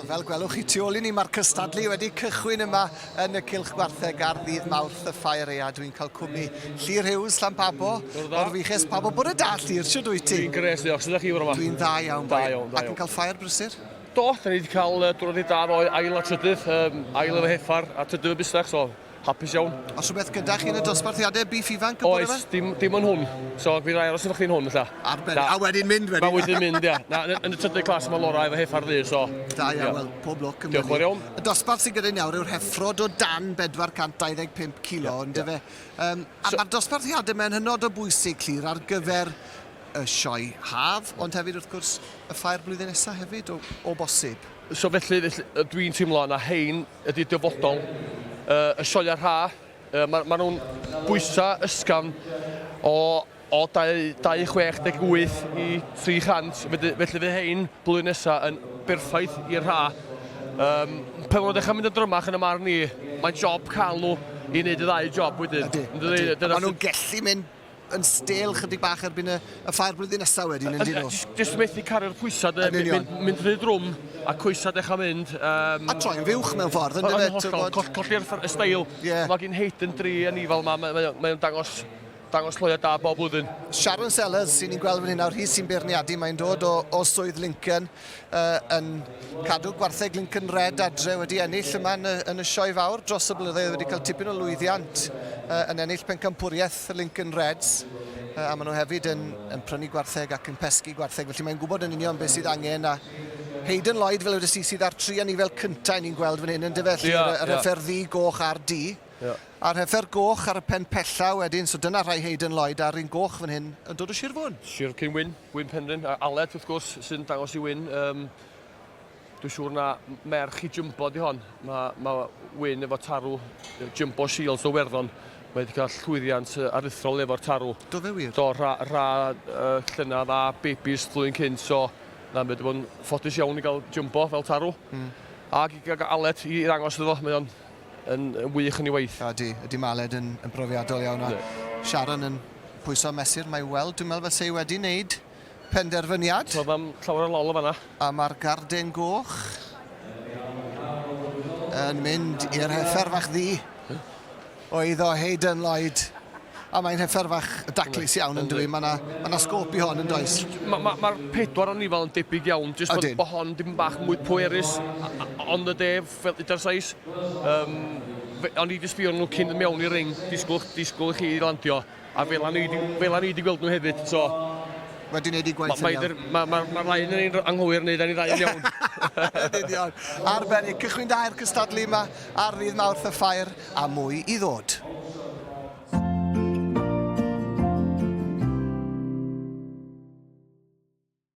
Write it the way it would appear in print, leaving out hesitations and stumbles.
Wel, fel gwelwch chi tu ôl i ni, mae'r cystadlu wedi cychwyn yma yn y Cylch Gwartheg ar ddydd Mawrth y Ffair Aeaf. Dwi'n cael cwmni Llyr Hughes, Llanpabo, o'r Fuches Pabo. Bore da, Llyr, shwd wyt ti? Dwi'n gres, diolch. Sut ydych chi bore yma? Dwi'n dda iawn, Da iawn, da iawn. Ac yn cael ffair brysur? Do, da ni wedi cael diwrnod reit da ddoe, ail a trydydd, um, ail efo heffar a trydydd efo busach, so hapus iawn. Oes rhywbeth gyda chi yn y dosbarthiadau bîff ifanc y bore 'ma? Oes, dim, dim yn hwn. So, fydd rai aros efo chdi'n hwn, ella. Arbennig. A wedyn mynd wedyn. Ma wedyn mynd, ia. Na, yn y trydydd clas mae Laura efo heffar ddu, so... Da iawn, wel, pob lwc yn Diolch yn fawr iawn. Y dosbarth sydd gyda ni nawr yw'r heffrod o dan 425 kilo, yeah, yndyfe? Yeah. Um, a so, mae'r dosbarthiadau mae'n hynod o bwysig, Llyr, ar gyfer y sioe haf, ond hefyd, wrth gwrs, y ffair blwyddyn nesaf hefyd, o, o bosib. So felly, felly dwi'n teimlo na hein ydy dyfodol y sioeau rha. Mae ma nhw'n bwysau ysgafn o, o 268 i 300, felly, felly fydd hein blwyddyn nesaf yn berffaith i'r rha. Um, pan maen nhw'n dechrau mynd yn drymach yn y marn i, mae'n job cael nhw i wneud y ddau job wedyn. Ydy, ydy. Maen nhw'n gellu mynd yn stêl chydig bach erbyn y, y ffair blwyddyn nesaf wedyn, yn dyn nhw? Jyst, jyst methu cario'r pwysau, de, mynd, mynd, mynd rhy drwm a coesau dechrau mynd. Um, a troi'n fuwch mewn ffordd, yn dyfe? Hollol, coll, colli'r steil. Yeah. Mae gen Hayden dri anifal yma, mae, mae, mae o'n dangos dangos lloiau da bob blwyddyn. Sharon Sellers sy'n ni'n gweld fan hyn nawr, hi sy'n beirniadu, mae'n dod o, o swydd Lincoln, uh, yn cadw gwartheg Lincoln Red adre wedi ennill yma yn y, yn y sioe fawr dros y blynyddoedd wedi cael tipyn o lwyddiant uh, yn ennill pencampwriaeth Lincoln Reds uh, a maen nhw hefyd yn, yn prynu gwartheg ac yn pesgi gwartheg felly mae'n gwybod yn union beth sydd angen a Hayden Lloyd fel wedi sydd ar tri anifel cyntaf ni'n gweld fan hyn yn dyfe yeah, yr, yr yeah. heffer ddu goch a'r du yeah. A'r heffer goch ar y pen pella wedyn, so dyna rhai Hayden Lloyd a'r un goch fan hyn yn dod o Sir Fôn. Sir cyn Wyn, Wyn Penrhyn, a Aled wrth gwrs sy'n dangos i Wyn. Um, dwi'n siŵr na merch i Jumbo di hon. Mae, mae Wyn efo tarw Jumbo Shields o Werddon. Mae wedi cael llwyddiant aruthrol efo'r tarw. Do fe wir? Do, rha, rha uh, llynedd a babies flwyddyn cynt, so na, mae wedi bod yn ffodus iawn i gael Jumbo fel tarw. Mm. Ac i gael Aled i ddangos iddo fo, mae o'n yn wych yn ei waith. Ydy, ydy mae Aled yn, yn brofiadol iawn a Sharon yn pwyso mesur, mae weld, dwi'n meddwl fel ei wedi wneud penderfyniad. Toedd am llawer o lol o fanna. A mae'r garden goch yn mynd i'r heffer fach ddu o eiddo Hayden Lloyd. A mae'n heffer fach daclus iawn yn dwi. Mae yna ma na sgôp i hon yn does? Mae'r ma, ma pedwar o'n fel yn debyg iawn, jyst bod, bod hon dim bach mwy pwerus on the day, fel uda'r sais. Um, o'n i wedi sbio nhw cyn mewn i'r ring, disgwyl, disgwyl i chi landio, a fel o'n i wedi gweld nhw hefyd, so... Wedi wneud i gwaith yn iawn. Mae'r ma, ma, ma yn ein anghywir neu da ni ddau yn iawn. Yn union. Arbennig. Cychwyn da i'r cystadlu yma ar ddydd Mawrth y Ffair a mwy i ddod.